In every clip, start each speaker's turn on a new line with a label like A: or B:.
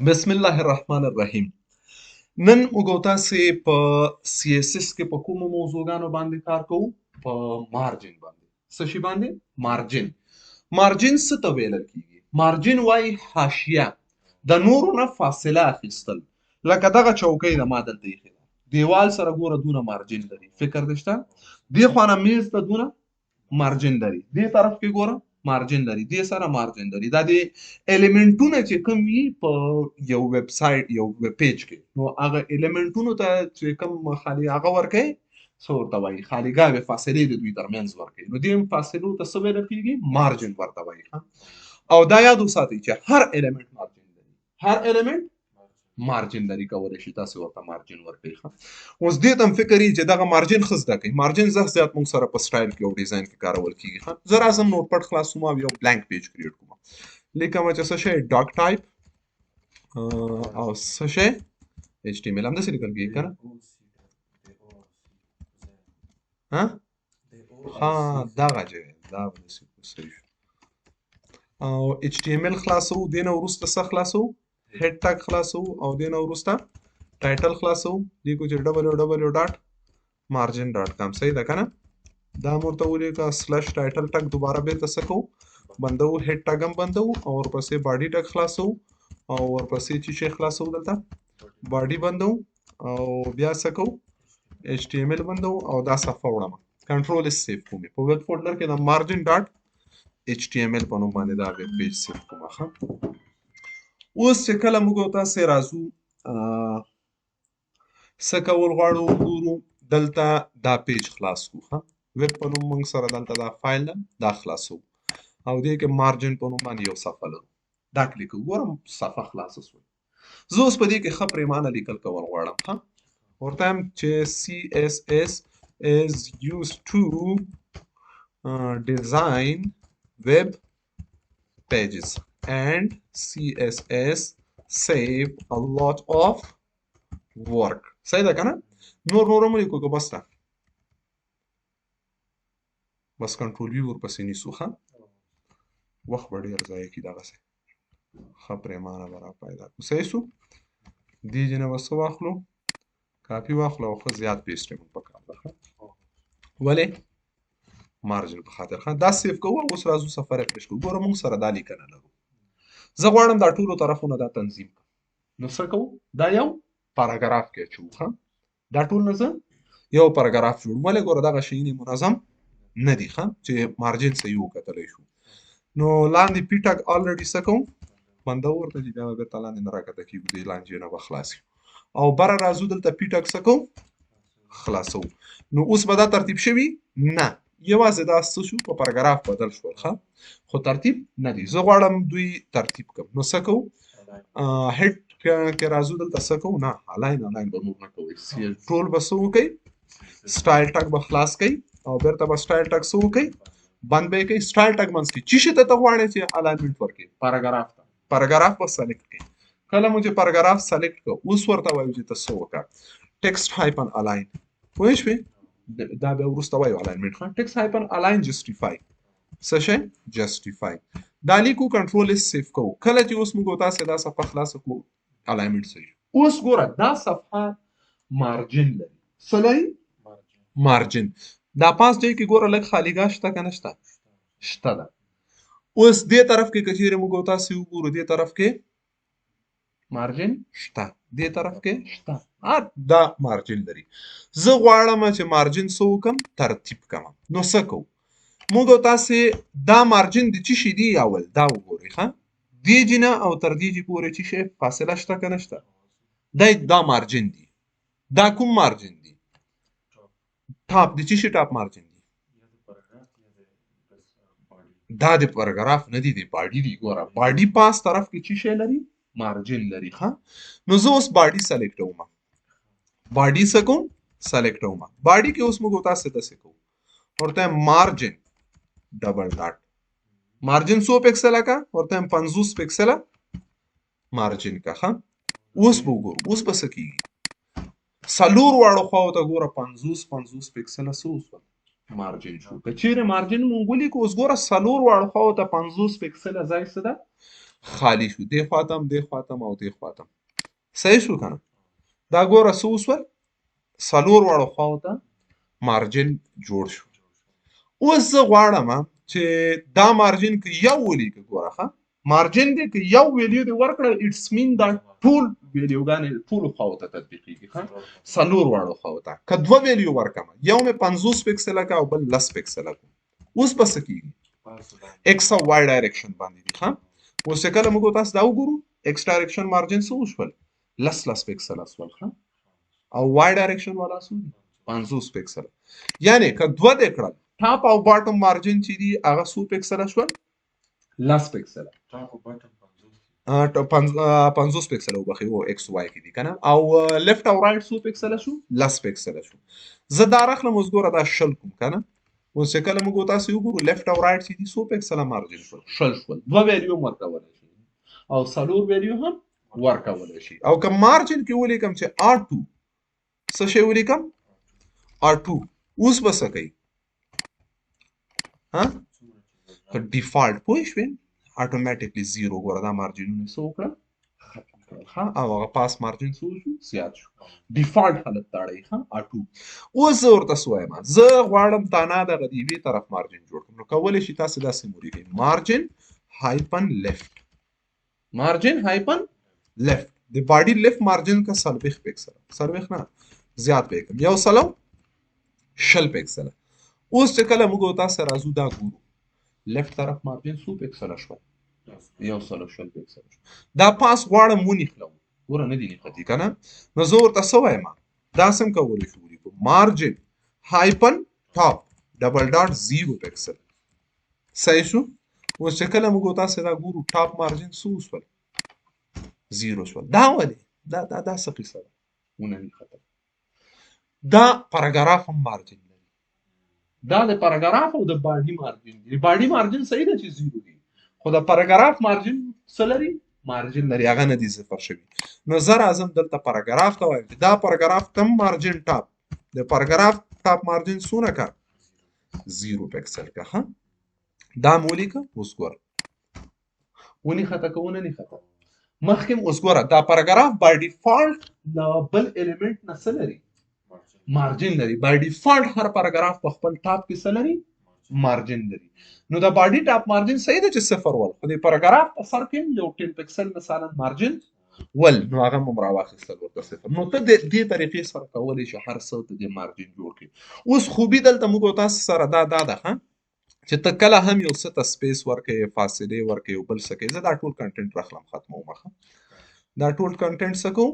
A: بسم الله الرحمن الرحیم. نن موږ او تاسې په سی اس اس کې په کومو موضوعګانو باندې کار کوو؟ په مارجن باندې. څه شي باندې؟ مارجن. مارجن څه ته ویل کیږي؟ مارجن وایي حاشیه، د نورو نه فاصله اخیستل. لکه دغه چوکۍ ده ما دلته ایښې ده، دیوال سره ګوره دونه مارجن لري، فکر دې شته؟ دې خوا نه میز ته دونه مارجن لري، دې طرف کې ګوره مارجن لري، دې سره مارجن لري. دا دې الیمنټونه چې کوم وي په یو ویب سایټ یو ویب پیج کې، نو هغه الیمنټونو ته چې کوم خالي هغه ورکوي، څه ورته وایي؟ خالیګاوې، فاصلې د دوی ترمنځ ورکوي. نو دې فاصلو ته څه ویل کېږي؟ مارجن ورته وایي. او دا یاد وساتئ چې هر الیمنټ مارجن لري، هر الیمنټ مارجن لري، کولی شي تاسې ورته مارجن ورکړئ. ښه، اوس دې ته هم فکر یي چې دغه مارجن ښه زده کړئ. مارجن زښت زیات موږ سره په سټایل کې او ډیزاین کې کارول کېږي. ښه، زه راځم نوټ پډ خلاصوم او یو بلانک پیج کریټ کوم. لیکم چې څه شی؟ ډاک ټایپ او څه شی؟ ایچ ټي ایم ایل. همداسې لیکل کېږي که نه؟ ها ها، دغه چې دا به داسې صحیح شو. او ایچ ټي ایم ایل خلاصوو، دې نه وروسته څه خلاصوو؟ هډ ټاګ خلاصوو، او دې نه وروسته ټایټل خلاصوو، لیکو چې ډبلیو ډبلیو ډاټ مارجن ډاټ کام. صحیح ده که نه؟ دا مو ورته ولیکه، سلش ټایټل ټاګ دوباره بېرته څه کوو؟ بندوو، هډ ټاګ هم بندوو، او ورپسې باډي ټاګ خلاصوو، او ورپسې چې شی خلاصوو؟ دلته باډي بندوو، او بیا څه کوو؟ ایچ ټي ایم ایل بندوو، او دا صفحه وړم. کنټرول اس سیف کوم په ویب فولډر کې، د مارجن ډاټ ایچ ټي ایم ایل په نوم باندې دا ویب پیج سیف کوم. ښه، اوس چې کله موږ او تاسې راځو څه کول غواړو؟ وګورو دلته دا پیج خلاص کړو. ښه، ویب په نوم موږ سره دلته دا فایل ده، دا خلاصوو، او دې کې مارجن په نوم باندې یو صفحه لرو. دا کلیک کوو، ګورم صفحه خلاصه شوه. زه اوس په دې کې ښه پریمانه لیکل کول غواړم. ښه، ورته وایم چې سی اس اس is used to design web pages and CSS save a lot of work. صحیح ده که نه؟ نور نور هم ولیکو که بس ده؟ بس کنټرول وي ورپسې نیسو. ښه، وخت به ډېر ضایع کړي، دغسې ښه پرېمانه به را پیدا کړو. صحیح سو؟ دې ځای نه به څه واخلو؟ کاپي واخلو، او ښه زیات پیسټ یې موږ په کار ده. ښه، ولې؟ مارجن په خاطر. ښه، دا سیف کوو. اوس راځو صفحه ریفرش کوو، ګوره موږ سره دا لیکنه لرو. زه غواړم دا ټولو طرفونه دا تنظیم کړم، نو څه کوو؟ دا یو پاراګراف کې اچوو. ښه، دا ټول نه زه یو پاراګراف جوړوم. ولې؟ ګوره دغه شیونه منظم نه دي. ښه، چې مارجن صحیح وکتلی شو. نو لاندې پی ټاګ آلریډي څه کوم؟ بندو ورته چې بیا به بېرته لاندې نه راکښته کېږو، دې لاندې نه به خلاص یو. او بره راځو دلته پی ټاګ څه کوم؟ خلاصوو. نو اوس به دا ترتیب شوي نه، یوازې دا څه شو؟ په پاراګراف بدل شول. ښه، خو ترتیب نه دی. زه غواړم دوی ترتیب کړم، نو څه کوو؟ هډ کې راځو، دلته څه کوو؟ نه، الاین الاین به نور نه کوئ، ټول به څه وکئ؟ سټایل ټاګ به خلاص کړئ، او بېرته به سټایل ټاګ څه وکئ؟ بند به یې کړئ. سټایل ټاګ منځ کې چی شي ته ته غواړې چې الاینمنټ ورکړې؟ پاراګراف ته. پاراګراف به سلیکټ کړئ. کله مو چې پاراګراف سلیکټ کړ، اوس ورته وایو چې ته څه وکړه؟ ټیکسټ هایپن الاین. پوه شوې؟ دا بیا وروسته وایو الاینمنټ. ښه، ټیکسټ هایپن الاین جسټیفای. څه شی؟ جسټیفای. دا لیکو، کنټرول اس سیف کوو. کله چې اوس موږ تاسې دا صفحه خلاصه کړو، الاینمنټ صحیح. اوس ګوره دا صفحه مارجن لري. څه لري؟ مارجن. دا پاس ځای کې ګوره لږ خالیګاه شته که نه شته؟ شته ده. اوس دې طرف کې که چیرې موږ تاسې وګورو، دې طرف کې مارجن شته، دې طرف کې شته، دا مارجن لري. زه غواړم چې مارجن څه وکړم؟ ترتیب کړم. نو څه کوو موږ تاسې؟ دا مارجن د چی شي دی؟ اول دا وګورئ. ښه، دې جینه او تر دې جي پورې چی شی فاصله شته که نه شته؟ دا مارجن دی. دا کوم مارجن دی؟ ټاپ. د چی شي ټاپ مارجن دی؟ دا د پاراګراف نه دی، د باډي دی. ګوره باډي پاس طرف کې چی شی لري؟ مارجن لري. ښه، نو زه اوس باډي سلیکټوم. باډي څه کوم؟ سلیکټوم. باډي کې اوس موږ تاسې داسې کوو، ورته مارجن ډبل ډاټ. مارجن څو پکسله کا؟ ورته 50 پکسله مارجن کا. ښه، اوس به وګورو اوس به څه کېږي. څلور واړو خواو ته ګوره 50 50 پکسله څه وسول؟ مارجن شو. که چیرې مارجن مونږ ولیکو، اوس ګوره څلور واړو خواو ته 50 پکسله ځای څه ده؟ خالی شو، دې خواته هم، دې خواته هم او دې خواته هم. صحیح شو که نه؟ دا ګوره څه وسول؟ څلور واړو خواو ته مارجن جوړ شو. اوس زه غواړم چې دا مارجن که یو ولیکه، ګوره ښه مارجن دی، که یو ویلیو دی ورکړه، اټس مین دا ټول ویلیوګانې ټولو خواو ته تطبیقېږي، ښه څلور واړو خواو ته. که دوه ویلیو ورکړم، یو مې 50 پکسله که او بل 10 پکسله کو، اوس به څه کېږي؟ ایکس او وای ډایرکشن باندې دي. ښه اوس چې کله موږ تاسو دا وګورو، ایکس ډایرکشن مارجن څه وشول؟ لس لس پکسله سول. ښه او وای ډایرکشن والا څه دي؟ 50 پکسله. یعنی که دوه دې کړل، ټاپ او باټم مارجن چې دي هغه څو پکسله شول؟ 10 پکسله.
B: ټاپ او باټم
A: 50 پکسله وبخښئ، او ایکس وای کې دي که نه. او لیفټ او رایټ څو پکسله شو؟ 10 پکسله شو. زه دا راخلم اوس ګوره دا 20 کوم که نه. اوس چې کله موږ تاسو وګورو، لیفټ او رایټ چې دي څو پکسله مارجن شول؟ 20 شول. دوه ویلیو هم ورکولی شي او څلور ویلیو هم ورکولی شي. او که مارجن کې ولیکم چې آر ټو، څه شی ولیکم؟ آر ټو، اوس به څه کوي؟ ها که ډیفالټ پوه شوې، اتوماتیکلی زیرو. ګوره دا مارجنونه څه وکړه؟ ختم کړل. ښه او هغه پاس مارجن څه وشو؟ زیات شو. ډیفالټ حالت ته اړوي. ښه اټو. اوس زه ورته څه وایم؟ زه غواړم تانا دغه د یوې طرف مارجن جوړ کړم، نو کولی شي تاسې داسې هم ولیکئ، مارجن هایپن لیفټ، مارجن هایپن لیفټ، د باډي لیفټ مارجن که 40 پکسله، 40 نه زیات به یې کړم، 120 پکسله. اوس چې کله موږ تاسو راځو دا ګورو، لیفټ طرف مارجن څو پکسله شول؟ 120 پکسله شو. دا پاس غواړم ونیخلم، ګوره نه دي نښتي که نه. نو زه ورته څه وایم؟ داسې هم کولی شو ولیکو، مارجن هایپن ټاپ ډبل ډاټ 0 پکسل. صحیح شو. اوس چې کله موږ تاسو دا ګورو، ټاپ مارجن څو شول؟ 0 شول. دا ولې؟ دا دا دا څه قصه ده؟ ونه نښته. دا پاراګراف هم مارجن لري، دا د پاراګراف او د باډي مارجن دی. باډي مارجن صحیح ده چې 0 دی، خو د پاراګراف مارجن څه لري؟ مارجن لري، هغه نه دي صفر شوي. نو زه راځم دلته پاراګراف ته وایم چې دا پاراګراف تم مارجن ټاپ، د پاراګراف ټاپ مارجن څونه کا؟ 0 پکسل کا. ښه دا مې ولیکه. اوس ګوره ونښته که ونه نښته مخکې. اوس ګوره دا پاراګراف بای ډیفالټ له بل الیمنټ نه څه لري؟ مارجن لري. بای ډیفالټ هر پاراګراف په خپل ټاپ کې څه لري؟ مارجن لري. نو د باډي ټاپ مارجن صحیح ده چې صفر ول، خو د پاراګراف په سر کې یو 10 پکسل مثلا مارجن ول، نو هغه هم راواخیستل ورته صفر. نو ته د دې طریقې سره کولی شې هر څه ته د مارجن جوړ کړې. اوس خوبي دلته موږ تاسو سره دا دا ده ښه چې ته کله هم یو څه ته سپیس ورکوې، فاصلې ورکوې او بل څه کوې. زه دا ټول کنټینټ راخلم ختموم. ښه دا ټول کنټینټ څه کوم؟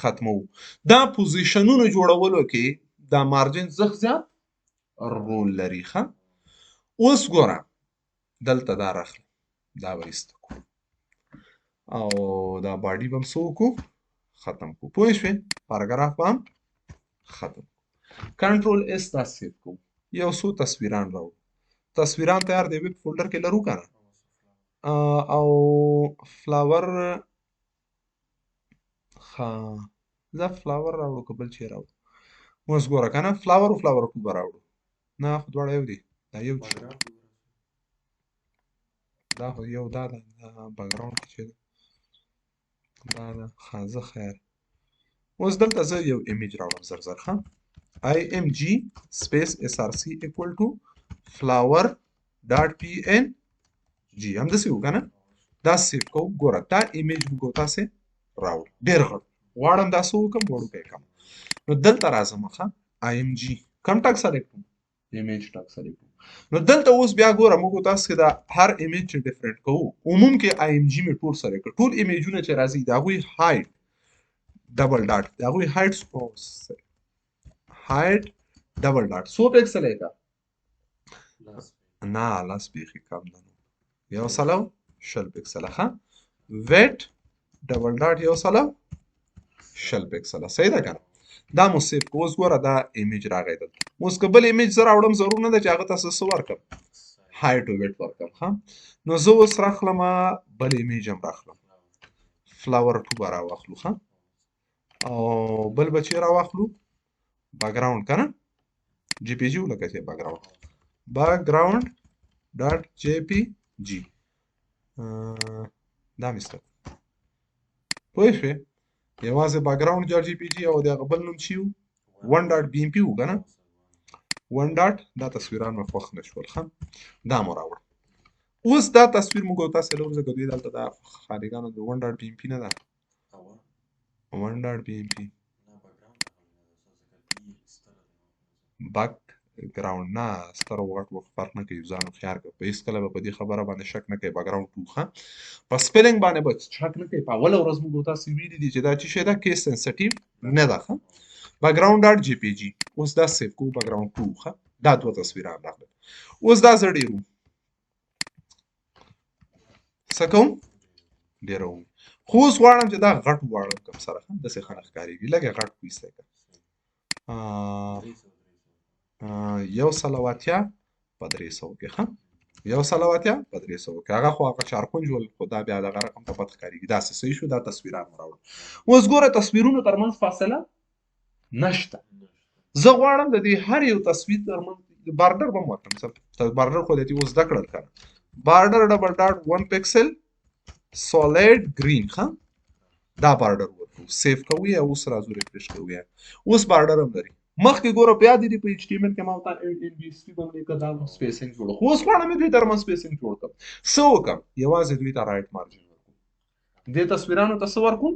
A: ختموو. دا پوزیشنونو جوړولو کې دا مارجن زښت زیات رول لري. ښه اوس ګوره دلته دا راخلم، دا به ایسته کړو او دا باډي به هم څه وکړو؟ ختم کړو. پوه شوې؟ پاراګراف به هم ختم کړو. کنټرول اس دا سیو کوو. یو څو تصویران راوړو. تصویران تیار دی ویب فولډر کې لرو که نه؟ او فلاور، ښه زه فلاور راوړو که بل چی راوړو؟ اوس ګوره که نه، فلاور او فلاور ټو به راوړو. نه خو دواړه یو دي، دا یو دي، دا خو یو دا ده، دا بکګراونډ کې چې ده دا ده. ښه زه خیر اوس دلته زه یو ایمیج راوړم زر زر. ښه آی ایم جی سپیس اس آر سی ایکوال ټو فلاور ډاټ پی ان جی، همداسې و که نه؟ دا سیو کوو. ګوره دا ایمیج موږ تاسې راوړو، ډېر غټ غواړم دا څه وکړم؟ وړوکی کړم. نو دلته راځم، ښه آی ایم جی کوم ټاګ سلیکټ کوم؟ ایمیج ټاګ سلیکټ کوم. نو دلته اوس بیا ګوره موږ تاسو کې دا هر ایمیج چې ډیفرنٹ کوو، عموم کې آی ایم جی مې ټول سلیکټ کړ. ټول ایمیجونه چې راځي د هغوی هایټ ډبل ډاټ، د هغوی هایټ هایټ ډبل ډاټ څو پکسل یې کا؟ نه لس بیخي کم ده، نو 120 پکسله. ښه ویټ ډبل ډاټ 120 پکسله، صحیح ده که نه؟ دا مو سیو کړو. اوس ګوره دا ایمیج راغی دلته. اوس که بل ایمیج زه راوړم، ضرور نه ده چې هغه ته څه ورکړم، هایټ او ویټ ورکړم. ښه نو زه اوس راخلم بل ایمیج هم راخلم، فلاور ټو به راواخلو. ښه او بل به چې راواخلو بکګراونډ که نه، جی پی جی ولکه چې بکګراونډ، بکګراونډ ډاټ جی پی جی. دا مې زده پوه شوې؟ یوازې باکګراوند ډاټ جی پی جی او د هغه بل نوم چی وو؟ 1 ډاټ بی ایم پی وو که نه؟ 1 ډاټ. دا تصویران مې خوښ نه شول. ښه، دا مو راوړ. اوس دا تصویر موږ تاسو له ورځې دوی دلته دا خالیګانو د 1 ډاټ بی ایم پی نه ده، 1 ډاټ بی ایم پی بک ګراوند نه، ستر او غټ وخت فرق نه کوي، ځان هوښیار کړه. په هیڅ کله به په دې خبره باندې شک نه کوي. بکګراوند 2، ښه، په سپیلینګ باندې به شک نه کوي. په اوله ورځ موږ تاسو ویلي دي چې دا چې شی ده، کیس سنسټیو نه ده. ښه، بکګراوند ډاټ جی پی جی. اوس دا سیو کو، بکګراوند 2. ښه، دا دوه تصویران راغلل. اوس دا زه ډېروم، څه کوم؟ ډېروم. خو اوس غواړم چې دا غټ وغواړم کم سره. ښه، داسې ښه نه ښکارېږي، لږه غټ کوي. که 180 په 300 کې، ښه، 180 په 300 کې، هغه خو هغه چارکنج ول، خو دا بیا دغه رقم ته بد ښکارېږي. داسې صحیح شو. دا تصویران مو راوړل. اوس ګوره، تصویرونو ترمنځ فاصله نشته. زه غواړم د دې هر یو تصویر ترمنځ بارډر به هم ورکړم. بارډر خو دې اوس زده کړل که نه؟ بارډر ډبل ډاټ 1 پکسل سولیډ ګرین. ښه، دا بارډر ورکړو، سیو کوو یا اوس راځو ریفرش کوو. یا اوس بارډر هم لري. مخکې ګوره بیا دې په ایچ ټي ایم ایل کې ما ورته ان بي اس پي باندې که دا سپیسینګ جوړ. خو اوس غواړم دوی ترمنځ سپیسینګ جوړ کړم. څه وکړم؟ یوازې دوی ته رایټ مارجن ورکړم. دې تصویرانو ته څه ورکوم؟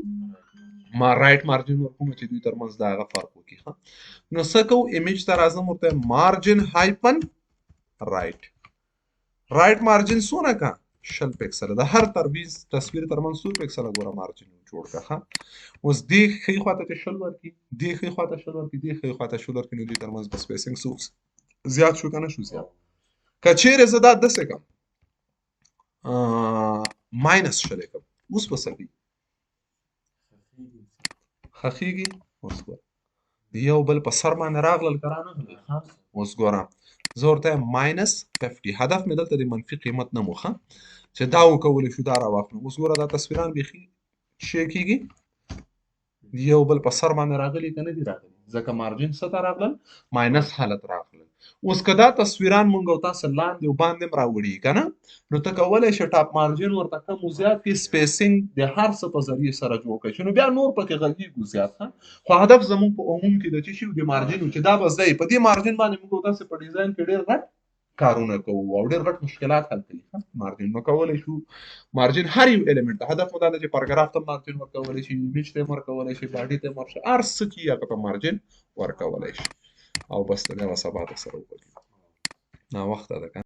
A: ما رایټ مارجن ورکوم چې دوی ترمنځ دا هغه فرق وکړي. ښه، نو څه کوو؟ ایمیج ته راځم، ورته مارجن هایپن رایټ. رایټ مارجن څونه کا؟ 20 پکسله. د هر ترویز تصویر ترمنځ څو پکسله ګوره مارجن جوړ کړه. ښه، اوس دې ښي خواته چې 20 ورکړي، دې ښي خواته 20 ورکړي، دې ښي خواته 20 ورکړي، نو دې ترمنځ به سپیسینګ څو زیات شو که نه شو؟ زیات. که چیرې زه دا داسې کړم، ماینس 20 یې کړم، اوس به څه کوي؟ خښېږي. اوس ګوره، یو بل په سر باندې راغلل که رانغلل؟ ښه، اوس ګوره، زه ورته وایم ماینس 50. هدف مې دلته د منفي قیمت نه مو، ښه، چې دا وکولی شو دا راواخلو. اوس ګوره، دا تصویران بیخي شی کېږي، یو بل په سر باندې راغلي که نه دي راغلي؟ ځکه مارجن څه ته راغلل؟ ماینس حالت راغلل. اوس که دا تصویران مونږ او تاسو لاندې او باندې هم راوړي که نه، نو ته کولی شې ټاپ مارجن ورته کم او زیات کړې، سپیسینګ د هر څه په ذریعه سره جوړ کړی شي، نو بیا نور پکې غږېږو زیات. ښه، خو هدف زمونږ په عموم کې د څه شي؟ د مارجن، چې دا به زده په دې مارجن باندې موږ او تاسو په ډیزاین کې ډېر غټ کارونه کوو او ډېر غټ مشکلات حل کوي. مارجن نو کولی شو مارجن هر یو الیمنټ ته. هدف مو دا دی چې پاراګراف ته مارجن ورکولی شي، ایمیج ته هم ورکولی شي، باډي ته هم ورشي، هر څه چې هغه ته مارجن ورکولی شي. او بس، بیا به سبا ته سره وګورو، ناوخته ده که